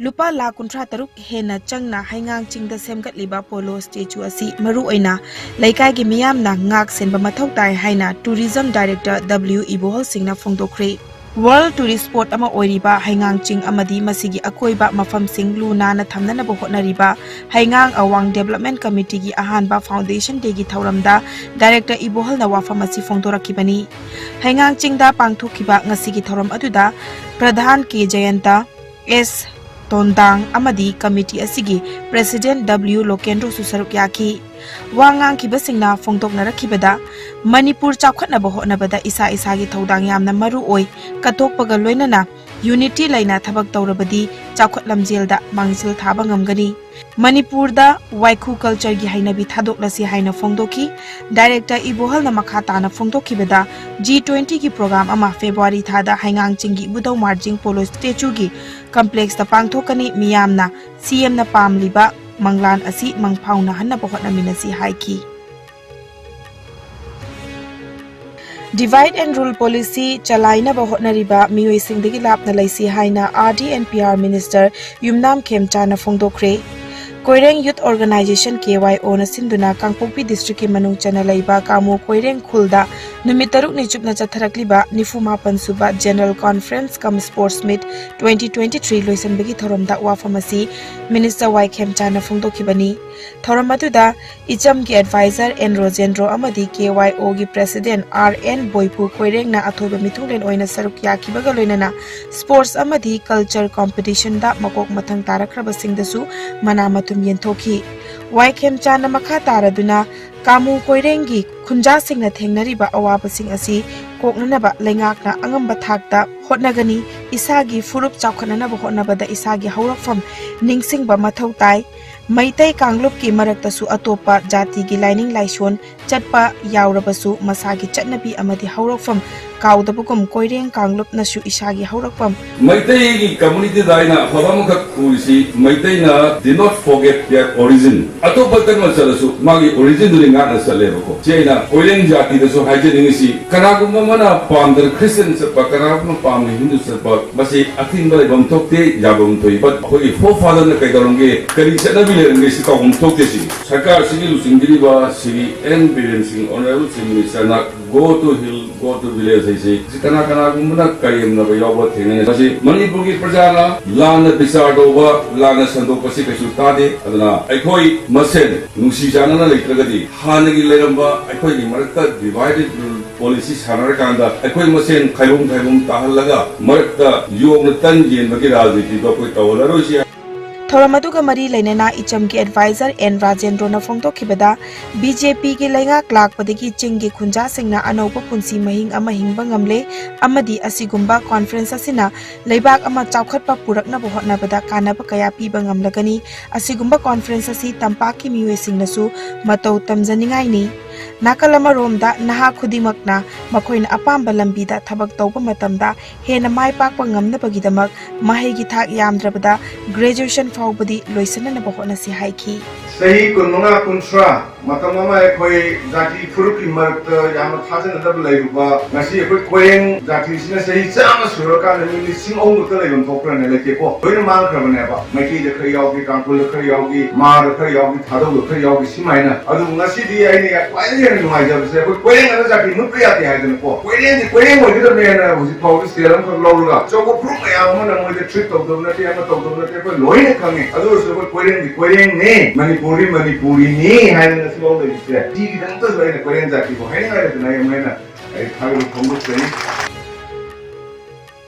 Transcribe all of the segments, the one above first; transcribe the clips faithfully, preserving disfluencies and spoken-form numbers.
ꯂꯨꯄꯥ ꯂꯥꯈ ꯀꯨꯟꯊ꯭ꯔꯥ ꯇꯔꯨꯛ ꯍꯦꯟꯅ ꯆꯪꯅ ꯍꯩꯉꯥꯡ ꯆꯤꯡꯗ ꯁꯦꯝꯒꯠꯂꯤꯕ ꯄꯣꯂꯣ ꯁ꯭ꯇꯦꯆꯨ ꯑꯁꯤ ꯃꯔꯨꯑꯣꯏꯅ ꯂꯩꯀꯥꯏꯒꯤ ꯃꯤꯌꯥꯝꯅ ꯉꯥꯛ ꯁꯦꯟꯕ ꯃꯊꯧ ꯇꯥꯏ ꯍꯥꯏꯅ ꯇꯨꯔꯤꯖꯝ ꯗꯥꯏꯔꯦꯛꯇꯔ ꯗꯕ꯭ꯂꯤꯎ ꯏꯕꯣꯍꯜ ꯁꯤꯡꯅ ꯐꯣꯡꯗꯣꯛꯈ꯭ꯔꯦ꯫ ꯋꯥꯔꯜ ꯇꯨꯔꯤꯁ ꯁ꯭ꯄꯣꯠ ꯑꯃ ꯑꯣꯏꯔꯤꯕ ꯍꯩꯉꯥꯡ ꯆꯤꯡ ꯑꯃꯗꯤ ꯃꯁꯤꯒꯤ ꯑꯀꯣꯏꯕ ꯃꯐꯝꯁꯤꯡ ꯂꯨ ꯅꯥꯟꯅ ꯊꯝꯅꯅꯕ ꯍꯣꯠꯅꯔꯤꯕ ꯍꯩꯉꯥꯡ ꯑꯋꯥꯡ ꯗꯦꯕꯂꯞꯃꯦꯟ ꯀꯃꯤꯇꯤꯒꯤ ꯑꯍꯥꯟꯕ ꯐꯥꯎꯟꯗꯦꯁꯟ ꯗꯦꯒꯤ ꯊꯧꯔꯝꯗ ꯗꯥꯏꯔꯦꯛꯇꯔ ꯏꯕꯣꯍꯜꯅ ꯋꯥꯐꯝ ꯑꯁꯤ ꯐꯣꯡꯗꯣꯔꯛꯈꯤꯕꯅꯤ꯫ ꯍꯩꯉꯥꯡ ꯆꯤꯡꯗ ꯄꯥꯡꯊꯣꯛꯈꯤꯕ ꯉꯁꯤꯒꯤ ꯊꯧꯔꯝ ꯑꯗꯨꯗ ꯄ꯭ꯔꯙꯥꯟ ꯀꯦ ꯖꯌꯟꯇ, ꯑꯦꯁ ꯇꯣꯟꯗꯥꯡ ꯑꯃꯗꯤ ꯀꯃꯤꯇꯤ ꯑꯁꯤꯒꯤ ꯄ꯭ꯔꯦꯁꯤꯗꯦꯟꯠ ꯗꯕ꯭ꯂꯤꯎ ꯂꯣꯀꯦꯟꯗ꯭ꯔꯣꯁꯨ ꯁꯔꯨꯛ ꯌꯥꯈꯤ꯫ ꯋꯥ ꯉꯥꯡꯈꯤꯕꯁꯤꯡꯅ ꯐꯣꯡꯗꯣꯛꯅꯔꯛꯈꯤꯕꯗ, ꯃꯅꯤꯄꯨꯔ ꯆꯥꯎꯈꯠꯅꯕ ꯍꯣꯠꯅꯕꯗ ꯏꯁꯥ ꯏꯁꯥꯒꯤ ꯊꯧꯗꯥꯡ ꯌꯥꯝꯅ ꯃꯔꯨ ꯑꯣꯏ, ꯀꯠꯊꯣꯛꯄꯒ ꯂꯣꯏꯅꯅ ꯌꯨꯅꯤꯇꯤ ꯂꯩꯅ ꯊꯕꯛ ꯇꯧꯔꯕꯗꯤ ꯆꯥꯎꯈꯠ ꯂꯝꯖꯦꯜꯗ ꯃꯥꯡꯖꯤꯜ ꯊꯥꯕ ꯉꯝꯒꯅꯤ꯫ ꯃꯅꯤꯄꯨꯔꯗ ꯋꯥꯏꯈꯨ ꯀꯜꯆꯔꯒꯤ ꯍꯩꯅꯕꯤ ꯊꯥꯗꯣꯛꯂꯁꯤ ꯍꯥꯏꯅ ꯐꯣꯡꯗꯣꯛꯈꯤ꯫ ꯗꯥꯏꯔꯦꯛꯇꯔ ꯏꯕꯣꯍꯜꯅ ꯃꯈꯥ ꯇꯥꯅ ꯐꯣꯡꯗꯣꯛꯈꯤꯕꯗ, ꯖꯤ ꯇ꯭ꯋꯦꯟꯇꯤꯒꯤ ꯄ꯭ꯔꯣꯒ꯭ꯔꯥꯝ ꯑꯃ ꯐꯦꯕ꯭ꯔꯨꯋꯥꯔꯤ ꯊꯥꯗ ꯍꯩꯉꯥꯡ ꯆꯤꯡꯒꯤ ꯏꯕꯨꯙꯧ ꯃꯥꯔꯖꯤꯡ ꯄꯣꯂꯣ ꯁ꯭ꯇꯦꯆꯨꯒꯤ ꯀꯝꯄ꯭ꯂꯦꯛꯁꯇ ꯄꯥꯡꯊꯣꯛꯀꯅꯤ꯫ ꯃꯤꯌꯥꯝꯅ ꯁꯤꯑꯦꯝꯅ ꯄꯥꯝꯂꯤꯕ ꯃꯪꯂꯥꯟ ꯑꯁꯤ ꯃꯪꯐꯥꯎꯅꯍꯟꯅꯕ ꯍꯣꯠꯅꯃꯤꯟꯅꯁꯤ ꯍꯥꯏꯈꯤ꯫ Divide and rule policy ꯆꯂꯥꯏꯅꯕ ꯍꯣꯠꯅꯔꯤꯕ ꯃꯤꯑꯣꯏꯁꯤꯡꯗꯒꯤ ꯂꯥꯞꯅ ꯂꯩꯁꯤ ꯍꯥꯏꯅ RD and PR minister Yumnam ꯈꯦꯝꯆꯥꯅ ꯐꯣꯡꯗꯣꯛꯈ꯭ꯔꯦ꯫ Koireng Youth Organisation, KYO ꯅ ꯁꯤꯟꯗꯨꯅ ꯀꯥꯡꯄꯣꯛꯄꯤ ꯗꯤꯁꯇ꯭ꯔꯤꯛꯀꯤ ꯃꯅꯨꯡ ꯆꯟꯅ ꯂꯩꯕ ꯀꯥꯃꯨ ꯀꯣꯏꯔꯦꯡ ꯈꯨꯜꯗ ꯅꯨꯃꯤꯠ ꯇꯔꯨꯛꯅꯤ ꯆꯨꯞꯅ ꯆꯠꯊꯔꯛꯂꯤꯕ ꯅꯤꯐꯨ ꯃꯥꯄꯟ ꯁꯨꯕ General Conference cum Sports Meet twenty twenty-three ꯂꯣꯏꯁꯤꯟꯕꯒꯤ ꯊꯧꯔꯝꯗ ꯋꯥꯐꯝ ꯑꯁꯤ minister ꯋꯥꯏ ꯈꯦꯝꯆꯥꯅ ꯐꯣꯡꯗꯣꯛꯈꯤꯕꯅꯤ꯫ ꯊꯧꯔꯝ ꯑꯗꯨꯗ ꯏꯆꯝꯒꯤ advisor ꯑꯦꯟ ꯔꯣꯖꯦꯟꯗ꯭ꯔꯣ ꯑꯃꯗꯤ KYO ꯒꯤ president RN ꯕꯣꯏꯄꯨ ꯀꯣꯏꯔꯦꯡꯅ ꯑꯊꯣꯏꯕ ꯃꯤꯊꯨꯡꯂꯦꯟ ꯑꯣꯏꯅ ꯁꯔꯨꯛ ꯌꯥꯈꯤꯕꯒ ꯂꯣꯏꯅꯅ sports ꯑꯃꯗꯤ culture competition ꯗ ꯃꯀꯣꯛ ꯃꯊꯪ ꯇꯥꯔꯛꯈ꯭ꯔꯕꯁꯤꯡꯗꯁꯨ ꯃꯅꯥ ꯃꯊꯨꯝ ꯌꯦꯟꯊꯣꯛꯈꯤ꯫ ꯋꯥꯏ ꯈꯦꯝꯆꯥꯅ ꯃꯈꯥ ꯇꯥꯔꯗꯨꯅ ꯀꯥꯃꯨ ꯀꯣꯏꯔꯦꯡꯒꯤ ꯈꯨꯟꯖꯥꯁꯤꯡꯅ ꯊꯦꯡꯅꯔꯤꯕ ꯑꯋꯥꯕꯁꯤꯡ ꯑꯁꯤ ꯀꯣꯛꯅꯅꯕ ꯂꯩꯉꯥꯛꯅ ꯑꯉꯝꯕ ꯊꯥꯛꯇ ꯍꯣꯠꯅꯒꯅꯤ꯫ ꯏꯁꯥꯒꯤ ꯐꯨꯔꯨꯞ ꯆꯥꯎꯈꯠꯅꯅꯕ ꯍꯣꯠꯅꯕꯗ ꯏꯁꯥꯒꯤ ꯍꯧꯔꯛꯐꯝ ꯅꯤꯡꯁꯤꯡꯕ ꯃꯊꯧ ꯇꯥꯏ꯫ ꯃꯩꯇꯩ ꯀꯥꯡꯂꯨꯞꯀꯤ ꯃꯔꯛꯇꯁꯨ ꯑꯇꯣꯞꯄ ꯖꯥꯇꯤꯒꯤ ꯂꯥꯏꯅꯤꯡ ꯂꯥꯏꯁꯣꯟ ꯆꯠꯄ ꯌꯥꯎꯔꯕꯁꯨ ꯃꯁꯥꯒꯤ ꯆꯠꯅꯕꯤ ꯑꯃꯗꯤ ꯍꯧꯔꯛꯐꯝ ꯀꯥꯎꯗꯕꯒꯨꯝ ꯀꯣꯏꯔꯦꯡ ꯀꯥꯡꯂꯨꯞꯅꯁꯨ ꯏꯁꯥꯒꯤ ꯍꯧꯔꯛꯐꯝ ꯃꯩꯇꯩꯒꯤ communityꯗ ꯑꯩꯅ ꯑꯐꯕ ꯑꯃꯈꯛ ꯎꯔꯤꯁꯤ, ꯃꯩꯇꯩꯅ did not forget their origin꯫ ꯑꯇꯣꯞꯄ ꯀꯔꯝꯕ ꯆꯠꯂꯁꯨ ꯃꯥꯒꯤ originꯗꯨꯗꯤ ꯉꯥꯛꯅ ꯆꯠꯂꯦꯕꯀꯣ꯫ ꯁꯤ ꯑꯩꯅ ꯀꯣꯏꯔꯦꯡ ꯖꯥꯇꯤꯗꯁꯨ ꯍꯥꯏꯖꯅꯤꯡꯉꯤꯁꯤ, ꯀꯅꯥꯒꯨꯝꯕ ꯑꯃꯅ ꯄꯥꯝꯗꯅ Christian ꯆꯠꯄ, ꯀꯅꯥꯒꯨꯝꯕ ꯄꯥꯝꯅ ꯍꯤꯟꯗꯨ ꯆꯠꯄ, ꯃꯁꯤ ꯑꯊꯤꯡꯕ ꯂꯩꯐꯝ ꯊꯣꯛꯇꯦ, ꯌꯥꯐꯝ ꯊꯣꯛꯏ꯫ But ꯑꯩꯈꯣꯏꯒꯤ forefatherꯅ ꯀꯩꯗꯧꯔꯝꯒꯦ, ꯀꯔꯤ ꯆꯠꯅꯕꯤ ꯂꯩꯔꯝꯒꯦ, ꯁꯤ ꯀꯥꯎꯐꯝ ꯊꯣꯛꯇꯦ꯫ ꯁꯤ ꯁꯔꯀꯥꯔꯁꯤꯒꯤ ꯂꯨꯆꯤꯡꯕꯤꯔꯤꯕ ꯁ꯭ꯔꯤ ꯑꯦꯟ ꯕꯤꯔꯦꯟ ꯁꯤꯡ, Honourable Chief Ministerꯅ Go to Hill, Go to Village ꯍꯥꯏꯁꯤ ꯁꯤ ꯀꯅꯥ ꯀꯅꯥꯒꯨꯝꯕꯅ ꯀꯔꯦꯝꯅꯕ ꯌꯥꯎꯕ ꯊꯦꯡꯅꯩ꯫ ꯃꯁꯤ ꯃꯅꯤꯄꯨꯔꯒꯤ ꯄ꯭ꯔꯖꯥꯅ ꯂꯥꯟꯅ ꯕꯤꯆꯥꯔ ꯇꯧꯕ, ꯂꯥꯟꯅ ꯁꯟꯗꯣꯛꯄꯁꯤ ꯀꯩꯁꯨ ꯇꯥꯗꯦ꯫ ꯑꯗꯨꯅ ꯑꯩꯈꯣꯏ ꯃꯁꯦꯟ ꯅꯨꯡꯁꯤ ꯆꯥꯟꯅꯅ ꯂꯩꯇ꯭ꯔꯒꯗꯤ ꯍꯥꯟꯅꯒꯤ ꯂꯩꯔꯝꯕ ꯑꯩꯈꯣꯏꯒꯤ ꯃꯔꯛꯇ divide and rule policy ꯁꯥꯟꯅꯔꯀꯥꯟꯗ ꯑꯩꯈꯣꯏ ꯃꯁꯦꯟ ꯈꯥꯏꯕꯨꯝ ꯈꯥꯏꯕꯨꯝ ꯇꯥꯍꯜꯂꯒ ꯃꯔꯛꯇ ꯌꯣꯛꯅ ꯇꯟ ꯌꯦꯟꯕꯒꯤ ꯔꯥꯖꯅꯤꯇꯤꯗꯣ ꯑꯩꯈꯣꯏ ꯇꯧꯍꯜꯂꯔꯣꯏꯁꯤ꯫ ꯊꯧꯔꯝ ꯑꯗꯨꯒ ꯃꯔꯤ ꯂꯩꯅꯅ ꯏꯆꯝꯒꯤ advisor ꯑꯦꯟ ꯔꯥꯖꯦꯟꯗ꯭ꯔꯣꯅ ꯐꯣꯡꯗꯣꯛꯈꯤꯕꯗ, BJPꯒꯤ ꯂꯩꯉꯥꯛ ꯂꯥꯛꯄꯗꯒꯤ ꯆꯤꯡꯒꯤ ꯈꯨꯟꯖꯥꯁꯤꯡꯅ ꯑꯅꯧꯕ ꯄꯨꯟꯁꯤ ꯃꯍꯤꯡ ꯑꯃ ꯍꯤꯡꯕ ꯉꯝꯂꯦ ꯑꯃꯗꯤ ꯑꯁꯤꯒꯨꯝꯕ conference ꯑꯁꯤꯅ ꯂꯩꯕꯥꯛ ꯑꯃ ꯆꯥꯎꯈꯠꯄ ꯄꯨꯔꯛꯅꯕ ꯍꯣꯠꯅꯕꯗ ꯀꯥꯟꯅꯕ ꯀꯌꯥ ꯄꯤꯕ ꯉꯝꯂꯒꯅꯤ꯫ ꯑꯁꯤꯒꯨꯝꯕ conference ꯑꯁꯤ ꯇꯝꯄꯥꯛꯀꯤ ꯃꯤꯑꯣꯏꯁꯤꯡꯅꯁꯨ ꯃꯇꯧ ꯇꯝꯖꯅꯤꯡꯉꯥꯏꯅꯤ꯫ ꯅꯥꯀꯜ ꯑꯃꯔꯣꯝꯗ ꯅꯍꯥ ꯈꯨꯗꯤꯡꯃꯛꯅ ꯃꯈꯣꯏꯅ ꯑꯄꯥꯝꯕ ꯂꯝꯕꯤꯗ ꯊꯕꯛ ꯇꯧꯕ ꯃꯇꯝꯗ ꯍꯦꯟꯅ ꯃꯥꯏ ꯄꯥꯛꯄ ꯉꯝꯅꯕꯒꯤꯗꯃꯛ ꯃꯍꯩꯒꯤ ꯊꯥꯛ ꯌꯥꯝꯗ꯭ꯔꯕꯗ graduation ꯐꯥꯎꯕꯗꯤ ꯂꯣꯏꯁꯤꯟꯅꯅꯕ ꯍꯣꯠꯅꯁꯤ ꯍꯥꯏꯈꯤ꯫ ꯆꯍꯤ ꯀꯨꯟꯃꯉꯥ, ꯀꯨꯟꯊ꯭ꯔꯥ ꯃꯇꯝ ꯑꯃ ꯑꯩꯈꯣꯏ ꯖꯥꯇꯤ ꯐꯨꯔꯨꯞꯀꯤ ꯃꯔꯛꯇ ꯌꯥꯝꯅ ꯊꯥꯖꯅꯗꯕ ꯂꯩꯔꯨꯕ, ꯉꯁꯤ ꯑꯩꯈꯣꯏ ꯀꯣꯏꯔꯦꯡ ꯖꯥꯇꯤꯁꯤꯅ ꯆꯍꯤ ꯆꯥꯝꯃ ꯁꯨꯔꯀꯥꯟꯗ ꯃꯤ ꯂꯤꯁꯤꯡ ꯑꯍꯨꯝ ꯈꯛꯇ ꯂꯩꯐꯝ ꯊꯣꯛꯄ꯭ꯔꯅꯦ? ꯂꯩꯇꯦꯀꯣ, ꯂꯣꯏꯅ ꯃꯥꯡꯈ꯭ꯔꯕꯅꯦꯕ꯫ ꯃꯩꯇꯩꯗ ꯈꯔ ꯌꯥꯎꯈꯤ, ꯇꯥꯡꯈꯨꯜꯗ ꯈꯔ ꯌꯥꯎꯈꯤ, ꯃꯥꯔꯗ ꯈꯔ ꯌꯥꯎꯈꯤ, ꯊꯥꯗꯧꯗ ꯈꯔ ꯌꯥꯎꯈꯤ, ꯁꯨꯃꯥꯏꯅ꯫ ꯑꯗꯨꯕꯨ ꯉꯁꯤꯗꯤ ꯑꯩꯅ ꯌꯥꯝ ꯈ꯭ꯋꯥꯏꯗꯒꯤ ꯍꯦꯟꯅ ꯅꯨꯡꯉꯥꯏꯖꯕꯁꯦ ꯑꯩꯈꯣꯏ ꯀꯣꯏꯔꯦꯡ ꯑꯅ ꯖꯥꯇꯤ ꯃꯨꯠꯄ ꯌꯥꯗꯦ ꯍꯥꯏꯗꯅꯀꯣ, ꯀꯣꯏꯔꯦꯡꯗꯤ ꯀꯣꯏꯔꯦꯡ ꯑꯣꯏꯒꯗꯕꯅꯦꯅ ꯍꯧꯖꯤꯛ ꯐꯥꯎꯕ stand ꯑꯃꯈꯛ ꯂꯧꯔꯒ ꯑꯆꯧꯕ group ꯃꯌꯥꯝ ꯑꯃꯅ ꯃꯣꯏꯗ treat ꯇꯧꯗꯕ ꯅꯠꯇꯦ, ꯑꯃ ꯇꯧꯗꯕ ꯅꯠꯇꯦ, ꯑꯩꯈꯣꯏ ꯂꯣꯏꯅ ꯈꯪꯉꯤ꯫ ꯑꯗꯨ ꯑꯣꯏꯔꯁꯨ ꯑꯩꯈꯣꯏ ꯀꯣꯏꯔꯦꯡꯗꯤ ꯀꯣꯏꯔꯦꯡꯅꯤ, ꯃꯅꯤꯄꯨꯔꯗꯤ ꯃꯅꯤꯄꯨꯔꯤꯅꯤ ꯍꯥꯏꯗꯅ ꯉꯁꯤ ꯐꯥꯎ ꯂꯩꯔꯤꯁꯦ꯫ ꯁꯤꯒꯤꯗꯃꯛꯇꯁꯨ ꯑꯩꯅ ꯀꯣꯏꯔꯦꯡ ꯖꯥꯇꯤꯕꯨ ꯍꯥꯏꯅꯤꯡꯉꯥꯏ ꯂꯩꯇꯅ ꯑꯩ ꯑꯃꯨꯛ ꯍꯦꯟꯅ ꯑꯩ ꯊꯥꯒꯠꯄ ꯐꯣꯡꯗꯣꯛꯆꯔꯤ꯫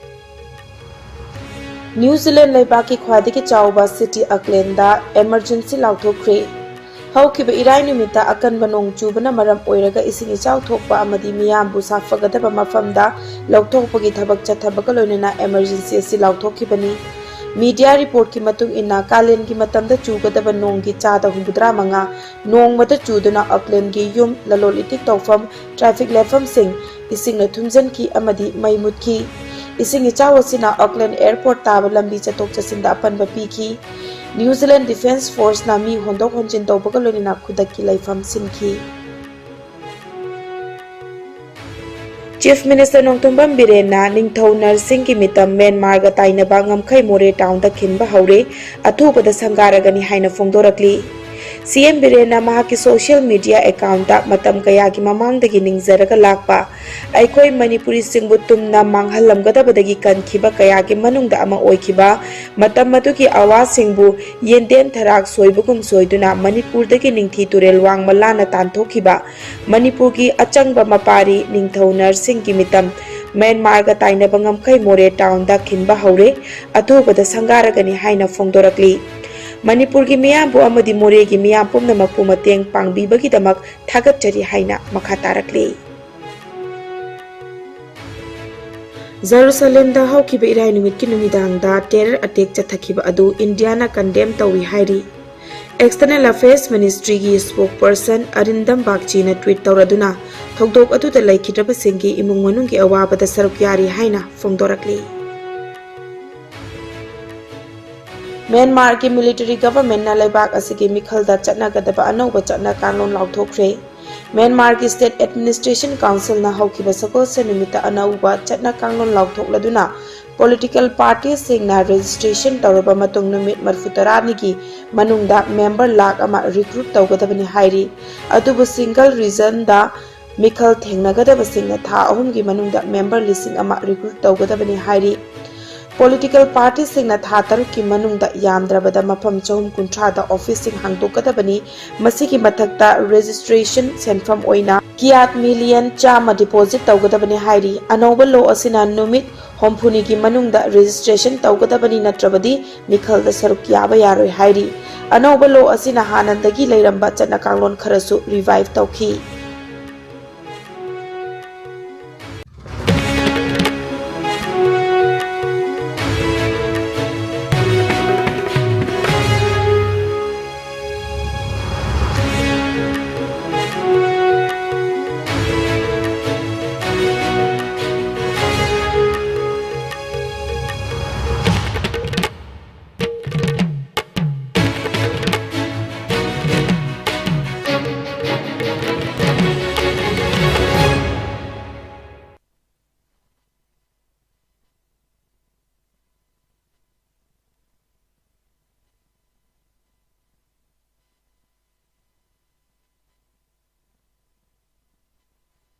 ꯅ꯭ꯌꯨ ꯖꯤꯂꯦꯟ ꯂꯩꯕꯥꯛꯀꯤ ꯈ꯭ꯋꯥꯏꯗꯒꯤ ꯆꯥꯎꯕ city Aucklandꯗ emergency ꯂꯥꯎꯊꯣꯛꯈ꯭ꯔꯦ꯫ ꯍꯧꯈꯤꯕ ꯏꯔꯥꯏ ꯅꯨꯃꯤꯠꯇ ꯑꯀꯟꯕ ꯅꯣꯡ ꯆꯨꯕꯅ ꯃꯔꯝ ꯑꯣꯏꯔꯒ ꯏꯁꯤꯡ ꯏꯆꯥꯎ ꯊꯣꯛꯄ ꯑꯃꯗꯤ ꯃꯤꯌꯥꯝꯕꯨ ꯁꯥꯐꯒꯗꯕ ꯃꯐꯝꯗ ꯂꯧꯊꯣꯛꯄꯒꯤ ꯊꯕꯛ ꯆꯠꯊꯕꯒ ꯂꯣꯏꯅꯅ emergency ꯑꯁꯤ ꯂꯥꯎꯊꯣꯛꯈꯤꯕꯅꯤ꯫ ꯃꯤꯗꯤꯌꯥ ꯔꯤꯄꯣꯔꯠꯀꯤ ꯃꯇꯨꯡ ꯏꯟꯅ, ꯀꯥꯂꯦꯟꯒꯤ ꯃꯇꯝꯗ ꯆꯨꯒꯗꯕ ꯅꯣꯡꯒꯤ ꯆꯥꯗ ꯍꯨꯝꯐꯨꯇꯔꯥ ꯃꯉꯥ ꯅꯣꯡꯃꯗ ꯆꯨꯗꯨꯅ ꯑꯣꯛꯂꯦꯟꯒꯤ ꯌꯨꯝ, ꯂꯂꯣꯟ ꯏꯇꯤꯛ ꯇꯧꯐꯝ, ꯇ꯭ꯔꯥꯐꯤꯛ ꯂꯦꯞꯐꯝꯁꯤꯡ ꯏꯁꯤꯡꯅ ꯊꯨꯝꯖꯤꯟꯈꯤ ꯑꯃꯗꯤ ꯃꯩ ꯃꯨꯠꯈꯤ꯫ ꯏꯁꯤꯡ ꯏꯆꯥꯎ ꯑꯁꯤꯅ ꯑꯣꯛꯂꯦꯟ ꯑꯦꯌꯔꯄꯣꯔꯠ ꯇꯥꯕ ꯂꯝꯕꯤ ꯆꯠꯊꯣꯛ ꯆꯠꯁꯤꯟꯗ ꯑꯄꯟꯕ ꯄꯤꯈꯤ꯫ ꯅ꯭ꯌꯨ ꯖꯤꯂꯦꯟ ꯗꯤꯐꯦꯟꯁ ꯐꯣꯔꯁꯅ ꯃꯤ ꯍꯣꯟꯗꯣꯛ ꯍꯣꯟꯖꯤꯟ ꯇꯧꯕꯒ ꯂꯣꯏꯅꯅ ꯈꯨꯗꯛꯀꯤ ꯂꯩꯐꯝ ꯁꯤꯟꯈꯤ꯫ ꯆꯤꯐ ꯃꯤꯅꯤꯁꯇꯔ ꯅꯣꯡꯊꯣꯝꯕꯝ ꯕꯤꯔꯦꯟꯅ ꯅꯤꯡꯊꯧ ꯅꯔꯁꯤꯡꯒꯤ ꯃꯤꯇꯝ ꯃ꯭ꯌꯥꯟꯃꯥꯔꯒ ꯇꯥꯏꯅꯕ ꯉꯝꯈꯩ ꯃꯣꯔꯦ ꯇꯥꯎꯟꯗ ꯈꯤꯟꯕ ꯍꯧꯔꯦ, ꯑꯊꯨꯕꯗ ꯁꯪꯒꯥꯔꯒꯅꯤ ꯍꯥꯏꯅ ꯐꯣꯡꯗꯣꯔꯛꯂꯤ꯫ ꯁꯤ ꯑꯦꯝ ꯕꯤꯔꯦꯟꯅ ꯃꯍꯥꯛꯀꯤ ꯁꯣꯁꯤꯌꯦꯜ ꯃꯤꯗꯤꯌꯥ ꯑꯦꯀꯥꯎꯟꯠꯇ ꯃꯇꯝ ꯀꯌꯥꯒꯤ ꯃꯃꯥꯡꯗꯒꯤ ꯅꯤꯡꯖꯔꯒ ꯂꯥꯛꯄ ꯑꯩꯈꯣꯏ ꯃꯅꯤꯄꯨꯔꯤꯁꯤꯡꯕꯨ ꯇꯨꯝꯅ ꯃꯥꯡꯍꯜꯂꯝꯒꯗꯕꯗꯒꯤ ꯀꯟꯈꯤꯕ ꯀꯌꯥꯒꯤ ꯃꯅꯨꯡꯗ ꯑꯃ ꯑꯣꯏꯈꯤꯕ ꯃꯇꯝ ꯑꯗꯨꯒꯤ ꯑꯋꯥꯁꯤꯡꯕꯨ ꯌꯦꯟꯗꯦꯝ ꯊꯔꯥꯛ ꯁꯣꯏꯕꯒꯨꯝ ꯁꯣꯏꯗꯨꯅ ꯃꯅꯤꯄꯨꯔꯗꯒꯤ ꯅꯤꯡꯊꯤ ꯇꯨꯔꯦꯜ ꯋꯥꯡꯃ ꯂꯥꯟꯅ ꯇꯥꯟꯊꯣꯛꯈꯤꯕ ꯃꯅꯤꯄꯨꯔꯒꯤ ꯑꯆꯪꯕ ꯃꯄꯥꯔꯤ ꯅꯤꯡꯊꯧ ꯅꯔꯁꯤꯡꯒꯤ ꯃꯤꯇꯝ ꯃ꯭ꯌꯥꯟꯃꯥꯔꯒ ꯇꯥꯏꯅꯕ ꯉꯝꯈꯩ ꯃꯣꯔꯦ ꯇꯥꯎꯟꯗ ꯈꯤꯟꯕ ꯍꯧꯔꯦ, ꯑꯊꯨꯕꯗ ꯁꯪꯒꯥꯔꯒꯅꯤ ꯍꯥꯏꯅ ꯐꯣꯡꯗꯣꯔꯛꯂꯤ꯫ ꯃꯅꯤꯄꯨꯔꯒꯤ ꯃꯤꯌꯥꯝꯕꯨ ꯑꯃꯗꯤ ꯃꯣꯔꯦꯒꯤ ꯃꯤꯌꯥꯝ ꯄꯨꯝꯅꯃꯛꯄꯨ ꯃꯇꯦꯡ ꯄꯥꯡꯕꯤꯕꯒꯤꯗꯃꯛ ꯊꯥꯒꯠꯆꯔꯤ ꯍꯥꯏꯅ ꯃꯈꯥ ꯇꯥꯔꯛꯂꯤ꯫ ꯖꯦꯔꯨꯁꯂꯦꯝꯗ ꯍꯧꯈꯤꯕ ꯏꯔꯥꯏ ꯅꯨꯃꯤꯠꯀꯤ ꯅꯨꯃꯤꯗꯥꯡꯗ ꯇꯦꯔꯔ ꯑꯦꯇꯦꯛ ꯆꯠꯊꯈꯤꯕ ꯑꯗꯨ ꯏꯟꯗꯤꯌꯥꯅ ꯀꯟꯗꯦꯝ ꯇꯧꯏ ꯍꯥꯏꯔꯤ꯫ ꯑꯦꯛꯁꯇꯔꯅꯦꯜ ꯑꯐꯦꯌꯔꯁ ꯃꯤꯅꯤꯁꯇ꯭ꯔꯤꯒꯤ ꯁ꯭ꯄꯣꯛꯄꯔꯁꯟ ꯑꯔꯤꯟꯗꯝ ꯕꯥꯒꯆꯤꯅ ꯇ꯭ꯋꯤꯠ ꯇꯧꯔꯗꯨꯅ ꯊꯧꯗꯣꯛ ꯑꯗꯨꯗ ꯂꯩꯈꯤꯗ꯭ꯔꯕꯁꯤꯡꯒꯤ ꯏꯃꯨꯡ ꯃꯅꯨꯡꯒꯤ ꯑꯋꯥꯕꯗ ꯁꯔꯨꯛ ꯌꯥꯔꯤ ꯍꯥꯏꯅ ꯐꯣꯡꯗꯣꯔꯛꯂꯤ꯫ ꯃ꯭ꯌꯥꯟꯃꯥꯔꯒꯤ ꯃꯤꯂꯤꯇꯔꯤ ꯒꯚꯔꯟꯃꯦꯟꯠꯅ ꯂꯩꯕꯥꯛ ꯑꯁꯤꯒꯤ ꯃꯤꯈꯜꯗ ꯆꯠꯅꯒꯗꯕ ꯑꯅꯧꯕ ꯆꯠꯅ ꯀꯥꯡꯂꯣꯟ ꯂꯥꯎꯊꯣꯛꯈ꯭ꯔꯦ꯫ ꯃ꯭ꯌꯥꯟꯃꯥꯔꯒꯤ ꯁ꯭ꯇꯦꯠ ꯑꯦꯗꯃꯤꯅꯤꯁꯇ꯭ꯔꯦꯁꯟ ꯀꯥꯎꯟꯁꯤꯜꯅ ꯍꯧꯈꯤꯕ ꯁꯒꯣꯜꯁꯦꯟ ꯅꯨꯃꯤꯠꯇ ꯑꯅꯧꯕ ꯆꯠꯅ ꯀꯥꯡꯂꯣꯟ ꯂꯥꯎꯊꯣꯛꯂꯗꯨꯅ ꯄꯣꯂꯤꯇꯤꯀꯦꯜ ꯄꯥꯔꯇꯤꯁꯤꯡꯅ ꯔꯦꯖꯤꯁꯇ꯭ꯔꯦꯁꯟ ꯇꯧꯔꯕ ꯃꯇꯨꯡ ꯅꯨꯃꯤꯠ ꯃꯔꯤꯐꯨ ꯇꯔꯥꯅꯤꯒꯤ ꯃꯅꯨꯡꯗ ꯃꯦꯝꯕꯔ ꯂꯥꯈ ꯑꯃ ꯔꯤꯀ꯭ꯔꯨꯠ ꯇꯧꯒꯗꯕꯅꯤ ꯍꯥꯏꯔꯤ꯫ ꯑꯗꯨꯕꯨ ꯁꯤꯡꯒꯜ ꯔꯤꯖꯟꯗ ꯃꯤꯈꯜ ꯊꯦꯡꯅꯒꯗꯕꯁꯤꯡꯅ ꯊꯥ ꯑꯍꯨꯝꯒꯤ ꯃꯅꯨꯡꯗ ꯃꯦꯝꯕꯔ ꯂꯤꯁꯤꯡ ꯑꯃ ꯔꯤꯀ꯭ꯔꯨꯠ ꯇꯧꯒꯗꯕꯅꯤ ꯍꯥꯏꯔꯤ꯫ ꯄꯣꯂꯤꯇꯤꯀꯦꯜ ꯄꯥꯔꯇꯤꯁꯤꯡꯅ ꯊꯥ ꯇꯔꯨꯛꯀꯤ ꯃꯅꯨꯡꯗ ꯌꯥꯝꯗ꯭ꯔꯕꯗ ꯃꯐꯝ ꯆꯍꯨꯝ ꯀꯨꯟꯊ꯭ꯔꯥꯗ ꯑꯣꯐꯤꯁꯁꯤꯡ ꯍꯥꯡꯗꯣꯛꯀꯗꯕꯅꯤ꯫ ꯃꯁꯤꯒꯤ ꯃꯊꯛꯇ ꯔꯦꯖꯤꯁꯇ꯭ꯔꯦꯁꯟ ꯁꯦꯟꯐꯝ ꯑꯣꯏꯅ ꯀꯤꯌꯥꯠ ꯃꯤꯂꯤꯌꯟ ꯆꯥꯝꯃ ꯗꯤꯄꯣꯖꯤꯠ ꯇꯧꯒꯗꯕꯅꯤ ꯍꯥꯏꯔꯤ꯫ ꯑꯅꯧꯕ ꯂꯣ ꯑꯁꯤꯅ ꯅꯨꯃꯤꯠ ꯍꯨꯝꯐꯨꯅꯤꯒꯤ ꯃꯅꯨꯡꯗ ꯔꯦꯖꯤꯁꯇ꯭ꯔꯦꯁꯟ ꯇꯧꯒꯗꯕꯅꯤ, ꯅꯠꯇ꯭ꯔꯕꯗꯤ ꯃꯤꯈꯜꯗ ꯁꯔꯨꯛ ꯌꯥꯕ ꯌꯥꯔꯣꯏ ꯍꯥꯏꯔꯤ꯫ ꯑꯅꯧꯕ ꯂꯣ ꯑꯁꯤꯅ ꯍꯥꯟꯅꯗꯒꯤ ꯂꯩꯔꯝꯕ ꯆꯠꯅ ꯀꯥꯡꯂꯣꯟ ꯈꯔꯁꯨ ꯔꯤꯚꯥꯏꯚ ꯇꯧꯈꯤ꯫